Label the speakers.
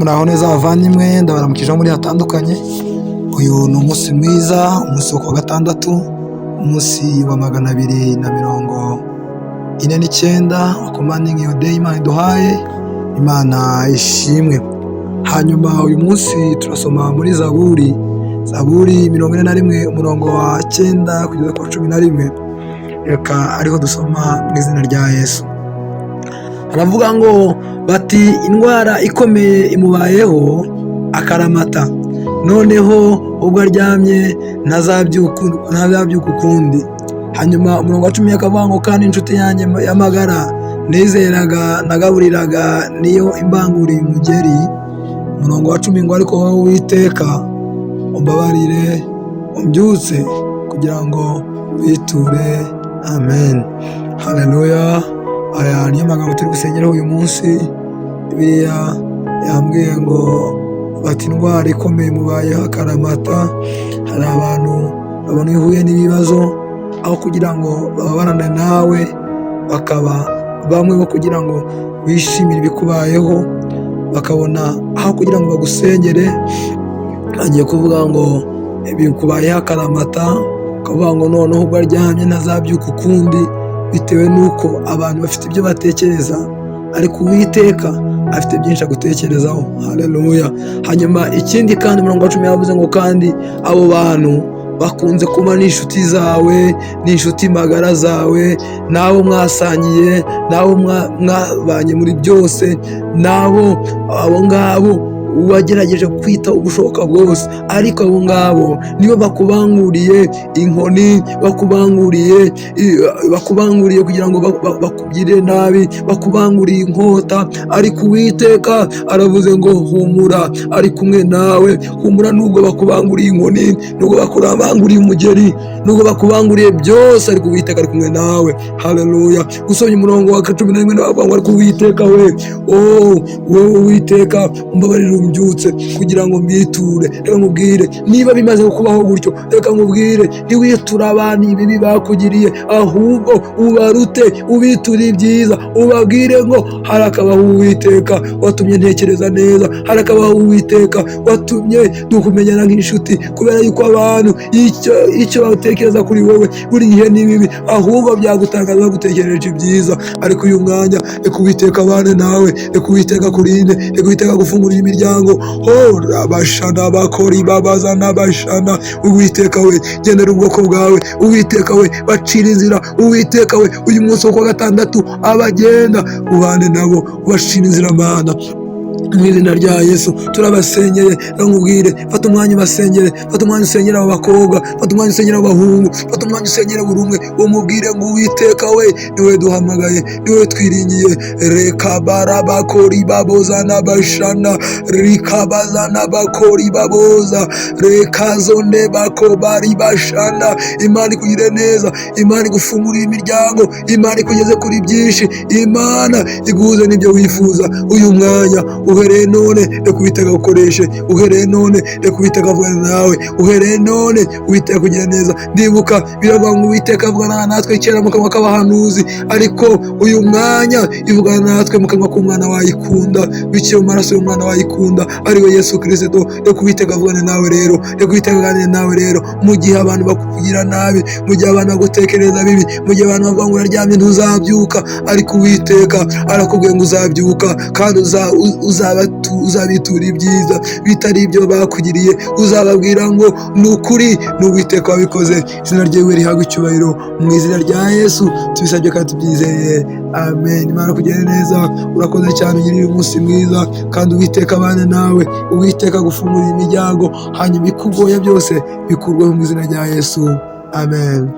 Speaker 1: Muraho neza bavandimwe, ndabaramukije aho muri hatandukanye. Uyu ni umunsi mwiza, umunsi wo kuwa gatandatu, umunsi wa 249 wa Commanding Your Day Imana iduhaye, Imana ishimwe. Hanyuma uyu munsi turasoma muri Zaburi, Zaburi 41, umurongo wa 9 kugeza ku wa 11. Reka ariho dusoma mu izina rya Yesu. Haravuga ngo bati indwara ikomeye imubayeho akaramata, noneho ubwo aryamye ntazabyuka ukundi. Hanyuma umurongo wa 10 akavuga ngo kandi inshuti yanjye y'amagara nizeraga nagaburiraga niyo imbanguriye umugeri. Umurongo wa 10 ngo ariko wowe Uwiteka umbabarire umbyutse kugira ngo biture. Amen. Haleluya. Aya niyo magambo turi gusengeraho uyu munsi. Bibiliya yambwiye ngo bati indwara ikomeye imubayeho akaramata. Hari abantu babona iyo uhuye n'ibibazo, aho kugira ngo bababarane nawe, bakaba bamwe bo kugira ngo bishimire ibikubayeho, bakabona aho kugira ngo bagusengere, bagiye kuvuga ngo bikubayeho akaramata, bakavuga ngo noneho ubwo aryamye ntazabyuka ukundi, bitewe n'uko abantu bafite ibyo batekereza, ariko Uwiteka afite byinshi agutekerezaho. Haleluya. Hanyuma ikindi kandi umurongo wa 10 yavuze ngo kandi abo bantu bakunze kuba n'inshuti zawe, n'inshuti magara zawe, n'abo mwasangiye, n'abo mwabanye muri byose, n'abo abo ngabo wagerageje kwita ubushoboka bwose, ariko abo ngabo nibo bakubanguriye inkoni, bakubanguriye kugira ngo bakugirire nabi, bakubanguriye inkota. Ariko Uwiteka aravuze ngo humura, ari kumwe nawe. Humura nubwo bakubanguriye inkoni, nubwo bakubanguriye umugeri, nubwo bakubanguriye byose, ariko Uwiteka ari kumwe nawe. Haleluya. Usomye umurongo wa 11 bavuga ngo ariko Uwiteka we, oh wowe Uwiteka umbabarire umbyutse kugira ngo mbiture. Reka nkubwire, niba bimaze kubaho gutyo, reka nkubwire, ntiwiture abantu ibibi bakugiriye, ahubwo ubarute ubiture ibyiza, ubabwire ngo harakabaho Uwiteka watumye ntekereza neza, harakabaho Uwiteka watumye dukumenyana nk'inshuti. Kubera yuko abantu icyo batekereza kuri wowe buri gihe ni bibi, ahubwo byagutangaza bagutekereje ibyiza. Ariko uyu mwanya reka Uwiteka abane nawe, reka Uwiteka akurinde, reka Uwiteka agufungurire imiryango. Ho rabashana bakori babaza n'abashana. Uwiteka we, gendera ubwoko bwawe. Uwiteka we, bacira inzira. Uwiteka we, uyu munsi wo kuwa gatandatu abagenda ubane nabo, ubacira inzira Mana. Mu izina rya Yesu turabasengeye. Reka nkubwire, fata umwanya ubasengere, fata umwanya usengere abo bakobwa, fata umwanya usengere abo bahungu, fata umwanya usengere buri umwe, umubwire ngo Uwiteka we, niwe duhamagaye, niwe twiringiye. Reka barabakori baboza n'abashana rikabaza n'abakori baboza rekazonde bako bari bashana. Imana ikugire neza, Imana igufungurire imiryango, Imana ikugeze kuri byinshi, Imana iguhuze n'ibyo wifuza. Uyu mwanya uhereye none reka Uwiteka agukoreshe, uhereye none reka Uwiteka avugane nawe, uhereye none Uwiteka akugire neza. Ndibuka biravuga ngo Uwiteka avugana natwe kera mu kanwa k'abahanuzi, ariko uyu mwanya ivugana natwe mu kanwa k'umwana wayikunda, biciye mu maraso y'umwana wayikunda, ariwe Yesu Kirisito. Reka Uwiteka avugane nawe rero, reka Uwiteka aganire nawe rero. Mu gihe abantu bakugira nabi, mu gihe abantu bagutekereza bibi, mu gihe abantu bavuga ngo uraryamye ntuzabyuka, ariko Uwiteka arakubwiye ngo uzabyuka, kandi uzabitura ibyiza bitari ibyo bakugiriye. Uzababwira ngo ni ukuri ni Uwiteka wabikoze. Izina ryiwe rihabwe icyubahiro. Mu izina rya Yesu tubisabye kandi tubyizeye, amen. Imana kugende neza, urakoze cyane, ugirire umunsi mwiza, kandi Uwiteka abane nawe, Uwiteka agufungurire imiryango, hanyuma ikugoye byose bikurweho mu izina rya Yesu, amen.